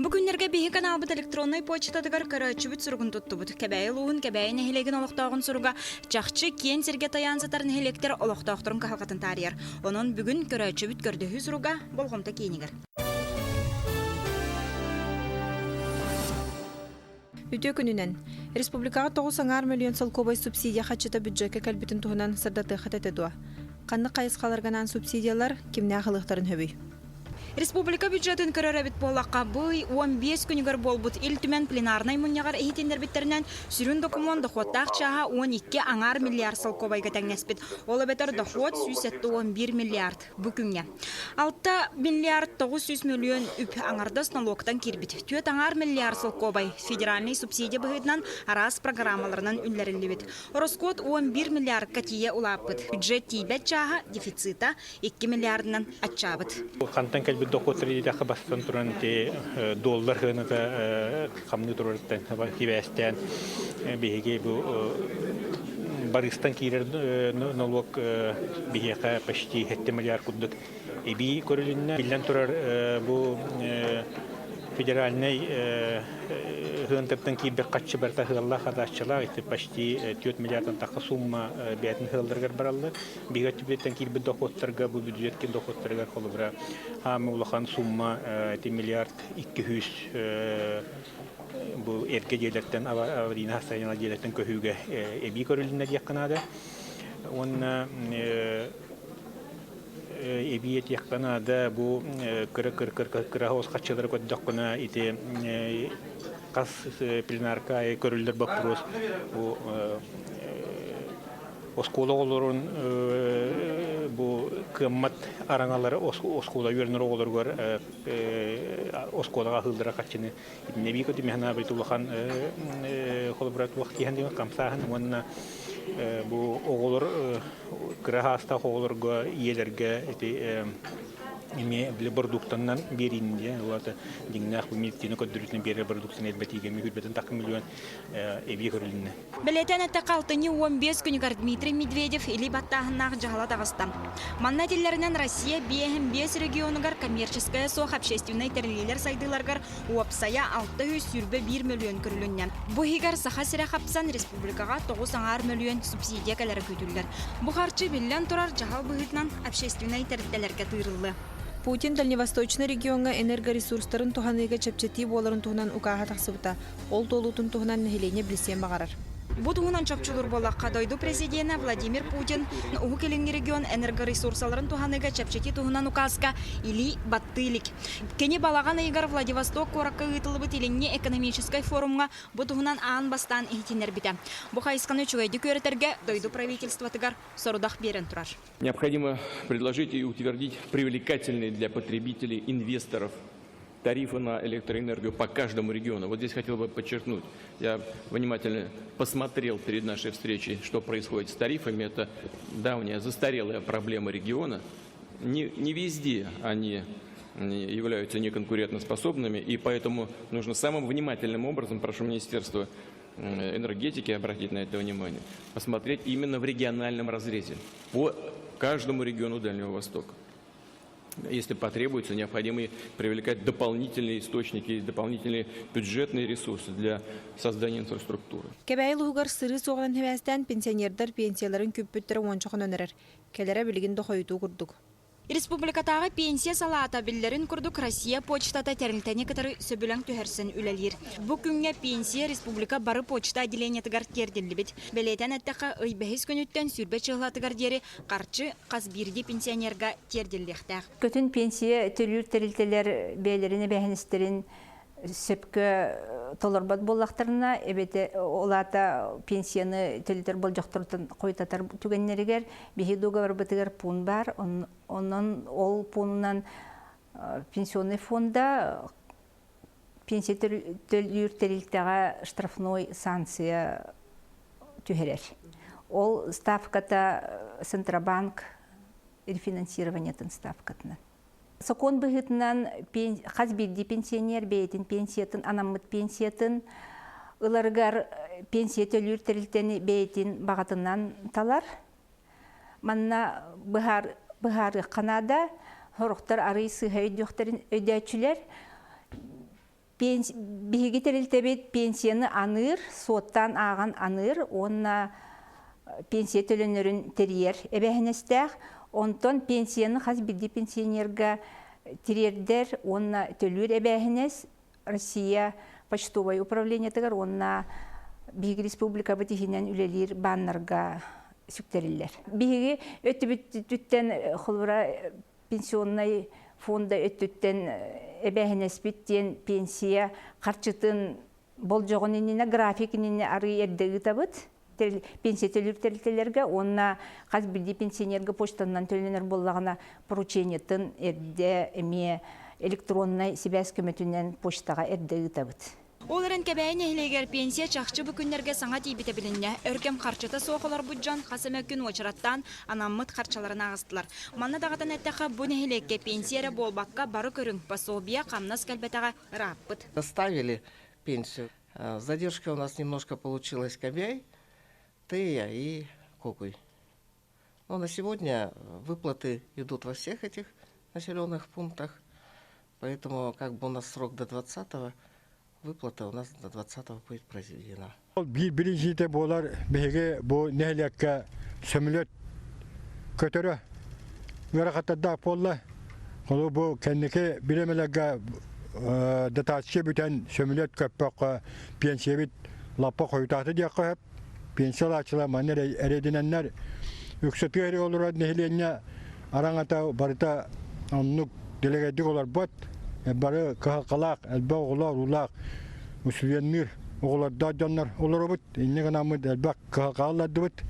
Бу күннэргэ биһи каналбыт электроннай почтатыгар көрөөччүбүт суругун туттубут. Кэбээйи улууһун Кэбээйи нэһилиэгин олохтооҕун суруга чахчы киэн сиргэ тайаан сытар нэһилиэктэр олохтоохторун кыһалҕатын таарыйар. Онон бүгүн көрөөччүбүт көрдөһүү суруга болҕомто киинигэр. Үтүө күнүнэн! Республикаҕа 9,5 мөлүйүөн солкуобай субсидия харчыта бюджекка кэлбитин туһунан сырдатыаххыт этэ дуо? Ханнык хайысхаларга анаан субсидиялар кимнээх ылыахтарын сөбүй? Республика бюджетын көрөр эбит буоллахха, бу ый 15 күнүгэр буолбут Ил Түмэн пленарнай мунньаҕар иһитиннэрбиттэринэн, сүрүн докумуон дохуоттаах чааһа 12 аҥаар миллиард солкуобайга тэҥнэспит. Ол эбэтэр дохуот 171 миллиард. Бу күҥҥэ 6 миллиард 900 мөлүйүөн үп аҥардас нолуоктан киирбит. Түөрт аҥаар миллиард солкуобай федеральнай субсидия быһыытынан араас программаларынан үллэриллибит. Ороскуот 11 миллиардка тиийэ улааппыт. Бюджет тиийбэт чааһа дефицита 2 миллиардынан аччаабыт. Хантан кэлбит дохуоттар диэтэххэ бастан туран ити доллар сыаната хамныы турарыттан сибээстээн биһиги бу барыстан киирэр нолуок биһиэхэ почти 7 миллиард курдук эбии көрүлүннэ. Биллэн турар бу федеральнай ыһыантыттан киирбит харчы барыта ыһыаллаах хадааччылаах ити почти 4 миллиардтан тахса сумма бэйэтин ыһыалларыгар бараллар. Биһиги өттүбүттэн киирбит дохуоттарга бу бюджет дохуоттарыгар холобура хаамы улахан сумма ити миллиард 200 бу эргэ дьиэлэртэн аварийный состояние дьиэлэртэн көһүүгэ эбии көрүлүннэ диэххэ наада. Уонна эбии этиэххэ наада бу кыра кыра хаччылары көрдөххүнэ ити хас пленарка аайы көрүллэр боппуруос бу оскуола оҕолорун бу кыаммат араҥалары оскуола үөрэнэр оҕолоругар оскуолаҕа аһыыллара харчыны итиннэ көтүмэһин улахан холобура туох тиһэн диэн хамсааһын уонна бу оҕолор кыра хаастаах оҕолорго ийэлэргэ ити эмиэ били бородууктанан биэриини диэн улаата дьиҥнээх бу медицина көрдөрүүтүнэн биэрэр бородууктаны элбэтиигэ мүһүрбэтин тахха миллион эбии көрүлүннэ. Бэлиэтээн эттэххэ, алтынньы 15 күнүгэр Дмитрий Медведев илии баттааһыннаах дьаһала таҕыста. Манна этиллэринэн, Россия 55 регионугар коммерческайа суох общественнай тэриллиилэр сайдыыларыгар уопсайа 621 мөлүйүөн көрүлүннэ. Бу иһигэр Саха сирэ хапсан республикаҕа 9,5 мөлүйүөн субсидия кэлэрэ күүтүллэр. Бу харчы, биллэн турар, дьаһал быһыытынан общественнай тэрилтэлэргэ тыырыллыа. Путин Дальневосточнай региоҥҥа энергоресурстарын туһаныыга чэпчэтии буоларын туһунан укааһа тахсыбыта. Ол туолуутун туһунан нэһилиэнньэ билсиэн баҕарар. Бу туһунан чопчулуур буоллахха, дойду президенэ Владимир Путин Уһук Илиҥҥи регион энергоресурсаларын туһаныыга чэпчэтии туһунан указка илии баттыы илик. Кини балаҕан ыйыгар Владивосток куоракка ыытыллыбыт Илиҥҥи экономическай форумҥа бу туһунан аан бастаан иһитиннэрбитэ. Бу хайысханы үчүгэйдик үөрэтэргэ дойду правительствотыгар сорудах биэрэн турар. Необходимо предложить и утвердить привлекательные для потребителей, инвесторов тарифы на электроэнергию по каждому региону. Вот здесь хотел бы подчеркнуть, я внимательно посмотрел перед нашей встречей, что происходит с тарифами. Это давняя застарелая проблема региона. Не, не везде они являются неконкурентоспособными, и поэтому нужно самым внимательным образом, прошу Министерство энергетики обратить на это внимание, посмотреть именно в региональном разрезе по каждому региону Дальнего Востока. Если потребуется, необходимо привлекать дополнительные источники, дополнительные бюджетные ресурсы для создания инфраструктуры. Кэбээйи улууһугар сырыы суоҕунан сибээстээн пенсионердар пенсияларын күүппүттэрэ уонча хонон эрэр. Кэлэрэ билигин да хойутуу курдук. Республикатааҕы пенсия салаата биллэрин курдук Россия почтата тэрилтэни кытары сөбүлэҥ түһэрсэн үлэлиир. Бу күҥҥэ пенсия республика бары почта отделениетыгар тиэрдиллибит. Бэлиэтээн эттэххэ, ый бэһис күнүттэн сүүрбэ чыһылатыгар диэри харчы хас биирдии пенсионерга тиэрдиллиэхтээх. Көтүн пенсия төлүүр тэрилтэлэр бэйэлэрин эбээһинэстэрин сөпкө толорбот буоллахтарына, эбэтэ ол аата пенсияны төлөтөр болдьохторуттан хойутатар түгэннэригэр биһи договорбытыгар пуун баар. Онон ол пуунунан пенсионный фонда пенсия төлүүр тэрилтэҕэ штрафной санкция түһэрэр. Ол ставката Центробанк рефинансированиетын ставкатынан. Сокуон быһыытынан хас биирдии пенсионер бэйэтин пенсиятын анаммыт пенсиятын ыларыгар пенсия төлүүр тэрилтэни бэйэтин баҕатынан талар. Манна быһаар, быһаарыахха наада. Сорохтор арый сыыһа өйдүөхтэрин өйдөөччүлэр. Биһиги тэрилтэбит пенсияны аныыр, суоттаан ааҕан аныыр уонна пенсия төлөнөрүн тэрийэр эбээһинэстээх. Онтон пенсияны хас биирдии пенсионерга тириэрдэр уонна төлүүр эбээһинэс Россия почтовай управлениетыгар уонна биһиги республикабыт иһинэн үлэлиир бааннарга сүктэриллэр. Биһиги өттүбүттэн холобура пенсионнай фонда өттүттэн эбээһинэспит диэн пенсия харчытын болдьоҕун иннинэ график иннинэ арыы эрдэ ыытабыт пенсия төлүүр тэрилтэлэргэ уонна хас биирдии пенсионерга почтанан төлөнөр буоллаҕына поручениетын эрдэ эмиэ электроннай сибээс көмөтүнэн почтаҕа эрдэ ыытабыт. Ол эрэн Кэбээйи нэһилиэгэр пенсия чахчы бу күннэргэ саҥа тиийбитэ билиннэ. Өр кэм харчыта суох олорбут дьон хас эмэ күн уочараттаан анаммыт харчыларын ааҕыстылар. Манна даҕатан эттэххэ, бу нэһилиэккэ пенсия эрэ буолбакка, бары көрүҥ, пособие, хамнас кэлбэтэҕэ ырааппыт. Доставили пенсию. Задержка у нас немножко получилась Кобяй, Тея и Кокуй. Но на сегодня выплаты идут во всех этих населенных пунктах, поэтому как бы у нас срок до 20-го, выплата у нас до 20-го будет произведена. Биир биринчитэ буолар биһиги бу нэһилиэккэ сөмөлүөт көтөрө ыарахаттардаах буолла. Ол бу кэнники бириэмэлэргэ дотация бүтэн сөмөлүөт көппөххө пенсиябит лаппа хойутаата диэххэ сөп. Пенсиялааччылар манна эрэдинэннэр үксэтигэ эрэ олорор нэһилиэнньэ араҥата барыта оннук дэлэгэйдик олорбот. Бары кыһалҕалаах, элбэх оҕолоох, уруулаах, усуйанныыр оҕолордоох дьоннор олоробут. Инньэ гынаммыт элбэх кыһалҕаҕа ыллардыбыт.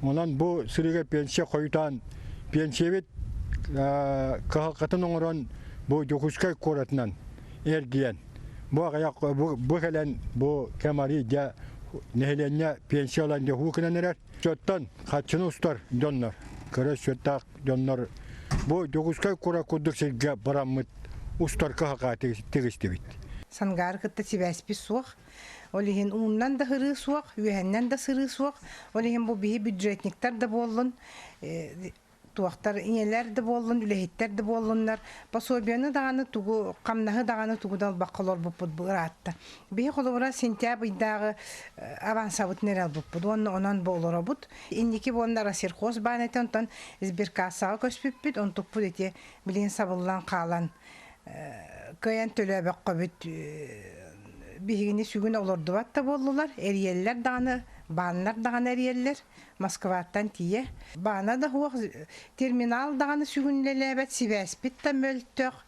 Онон бу сырыыга пенсия хойутаан пенсиябит кыһалҕатын оҥорон бу Дьокуускай куоратынан эргийэн бу аҕыйах бу кэлэн бу кэм арый дьэ нэһилиэнньэ пенсия ылан дьэ уу гынан эрэр. Счеттан хаччыны устар дьоннор, кыра счеттаах дьоннор бу Дьокуускай куорат курдук сиргэ бараммыт устар кыһалҕа тигистибит. Сангаар кытта сибээспит суох. Ол иһин ууннан да сырыы суох, үөһэннэн да сырыы суох. Ол иһин бу биһи бюджетниктар да буоллун, туохтар ийэлэр да буоллун, үлэһиттэр да буоллуннар, пособиены даҕаны тугу, хамнаһы даҕаны тугу да ылбакка олорбуппут бу ыраатта. Биһи холобура сентябрь ыйдааҕы авансабытын эрэ ылбыппыт уонна онон бу олоробут. Инники буонна Россельхоз баан этэ, онтон сберкассаҕа көспүппүт, онтукпут ити билигин сабыллан хаалан кыайан төлөөбөххөбүт биһигини сүгүн олордубат да буоллулар, эрийэллэр даҕаны, бааннар даҕаны эрийэллэр. Москваттан тиийэ. Баана да суох, терминал даҕаны сүгүнлэлээбэт, сибээспит да мөлтөх.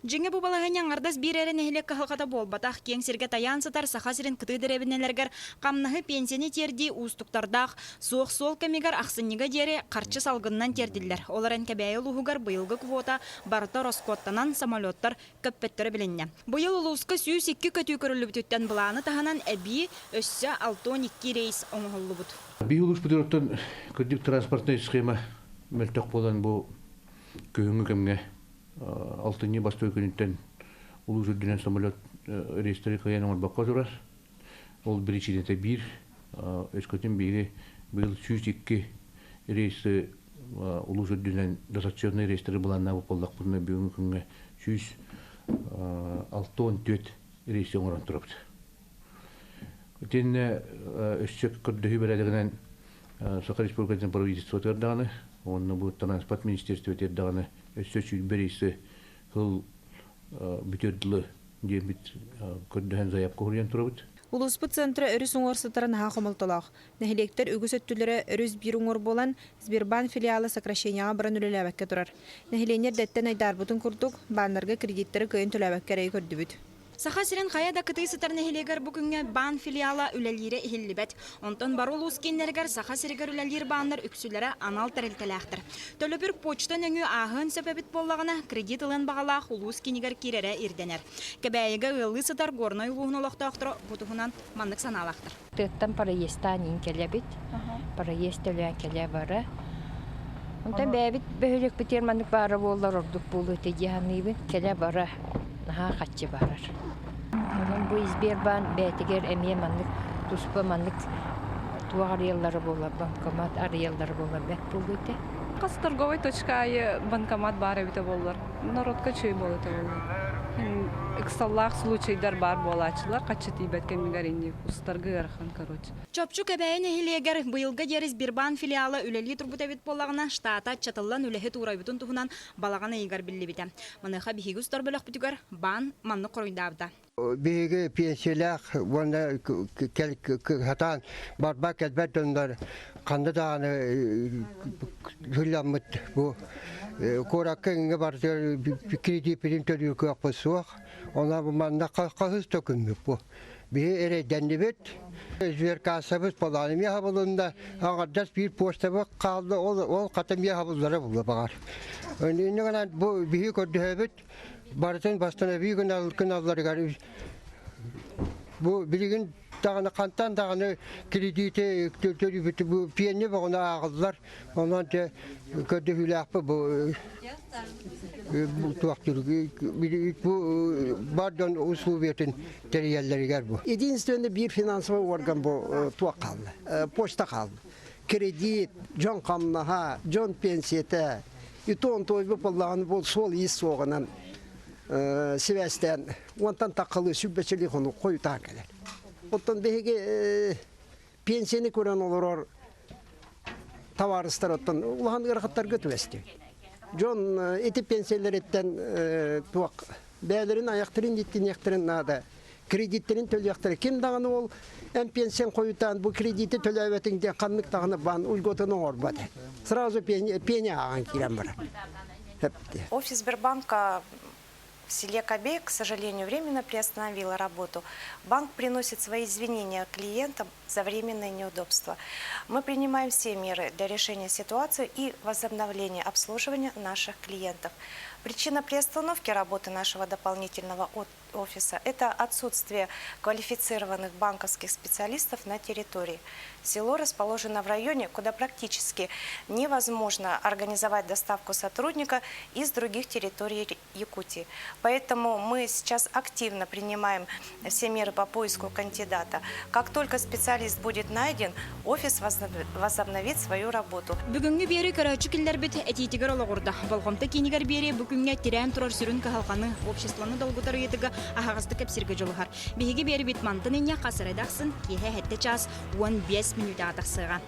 Дьиҥэ бу балаһыанньа аҥардас биир эрэ нэһилиэк кыһалҕата буолбатах. Киэҥ сиргэ тайаан сытар Саха сирин кытыы дэриэбинэлэригэр хамнаһы, пенсияны тиэрдии уустуктардаах. Суох суол кэмигэр ахсынньыга диэри харчы салгынынан тиэрдиллэр. Ол эрэн Кэбээйи улууһугар быйылгы квота барыта ороскуоттанан самолеттар көппөттөрө билиннэ. Быйыл улууска 102 көтүү көрүллүбүтүттэн былааны таһынан эбии өссө 62 рейс оҥоһуллубут. Биһи улууспутуттан кырдьык транспортнай схема мөлтөх буолан бу күһүҥҥү кэмҥэ алтынньы бастакы күнүттэн улуус үрдүнэн самолет рейстери кыайан оҥорбокко турар. Ол биричиинэтэ биир, өскөтүн биһиги быйыл 102 рейсы улуус үрдүнэн дотационнай рейстэри былааннаабыт буоллахпытына бүгүҥҥү күҥҥэ 164 рейси оҥорон турабыт. Итиннэ өссө көрдөһүү бэрээдэгинэн Саха Республикатын правительствотыгар даҕаны уонна бу транспорт министерствотыгар даҕаны өссө 120 рейси сыл бүтүөр дылы диэммит көрдөһөн заявка суруйан турабыт. Улууспут центра өрүс уҥуор сытара наһаа хомолтолоох. Нэһилиэктэр үгүс өттүлэрэ өрүс биир уҥуор буолан, Сбербаан филиала сокращениеҕа баран үлэлээбэккэ турар. Нэһилиэнньэ эрдэттэн айдаарбытын курдук, бааннарга кредиттэри кыайан төлөөбөккө эрэйи көрдүбүт. Саха сирин хайа да кытыы сытар нэһилиэгэр бу күҥҥэ баан филиала үлэлиирэ иһиллибэт. Онтон бары улуус кииннэригэр Саха сиригэр үлэлиир бааннар үксүлэрэ анал тэрилтэлээхтэр. Төлөбүр почта нөҥүө ааһыан сөп эбит буоллаҕына, кредит ылыан баҕалаах улуус киинигэр киирэрэ ирдэнэр. Кэбээйигэ ыаллыы сытар Горнай улууһун олохтоохторо бу туһунан маннык санаалаахтар. Тыаттан проездтаан иин кэлэбит. Проезд төлөөн кэлэ бара. Онтон бэйэбит бөһүөлэкпитигэр маннык баара буоллар ордук буолуо этэ дии саныыбын. Кэлэ бара наһаа хаччы барар. Онон бу Сбербаан бэйэтигэр эмиэ маннык туспа маннык туох арыйаллара буолар, банкомат арыйаллара буолар бэрт буолуо этэ. Хас торговай точка аайы банкомат баар эбитэ буоллар, народка үчүгэй буолуо этэ буоллар. Ыксаллаах случайдар баар буолааччылар, хаччы тиийбэт кэмигэр инник устарга ыарахан, короче. Чопчу Кэбээйи нэһилиэгэр быйылгы диэри Сбербаан филиала үлэлии турбут эбит буоллаҕына, штата чатыллан үлэһит уурайбытын туһунан балаҕан ыйыгар биллибитэ. Маныаха биһиги устар бөлөхпүтүгэр баан маннык хоруйдаабыта. Биһиги пенсиялаах уонна сатаан барбат кэлбэт дьоннор ханна даҕаны сылламмыт бу куоракка иҥҥэ барытыгар кредиппитин төлүүр кыахпыт суох. Онон манна хаһыс да күммүт бу. Биһи эрэйдэннибит. Сберкассабыт поланы миэхэ булунна, аҥардас биир почтабыт хаалла, ол ол хата миэхэ буллара булла баҕар. Инньэ гынан бу биһи көрдөһөбүт, барытын восстанови гыналларыгар бу билигин даҕаны хантан даҕаны кредити төлүүбүт бу пиэнни боҕуна ааҕыллар. Онон те көрдөһүүлээхпит бу бу бар дьон условиятын тэрийэллэригэр бу. Единственный биир финансовый орган бу туох хаалла, почта хаалла. Кредит, дьон хамнаһа, дьон пенсията, и то он той буоллаҕына бу суол-иис суоҕунан сибээстээн уонтан таххалыы сүбэчили хонук хойутаан кэлэр. Оттон биһиги пенсияны көрөн олорор табаарыстар оттон улахан ыарахаттарга түбэстим. Дьон ити пенсиялэриттэн туох бэйэлэрин айахтарын ииттиниэхтэрин наада. Кредиттэрин төлүөхтэрэ. Ким даҕаны ол эн пенсиян хойутаан бу кредити төлөөбөтүҥ диэн ханнык даҕаны баан льготаны оҥорбот. Сразу пеня ааҕан киирэн барар. Офис Сбербанка в селе Кобей, к сожалению, временно приостановила работу. Банк приносит свои извинения клиентам за временные неудобства. Мы принимаем все меры для решения ситуации и возобновления обслуживания наших клиентов. Причина приостановки работы нашего дополнительного офиса – это отсутствие квалифицированных банковских специалистов на территории. Село расположено в районе, куда практически невозможно организовать доставку сотрудника из других территорий Якутии. Поэтому мы сейчас активно принимаем все меры по поиску кандидата. Как только специалист будет найден, офис возобновит свою работу. Бүгүҥҥү биэри көрөөччү киллэрбит этиитигэр олоҕурда. Болҕомто киинигэр биэри бу күҥҥэ тирээн турар сүрүн кыһалҕаны, обществоны долгутар ыйытыгы аһаҕастык кэпсииргэ дьулуһар. Биһиги биэрибит мантан инньэ хас эрэ ахсын киэһэ сэттэ чаас 15 мүнүүтэҕэ тахсыаҕа.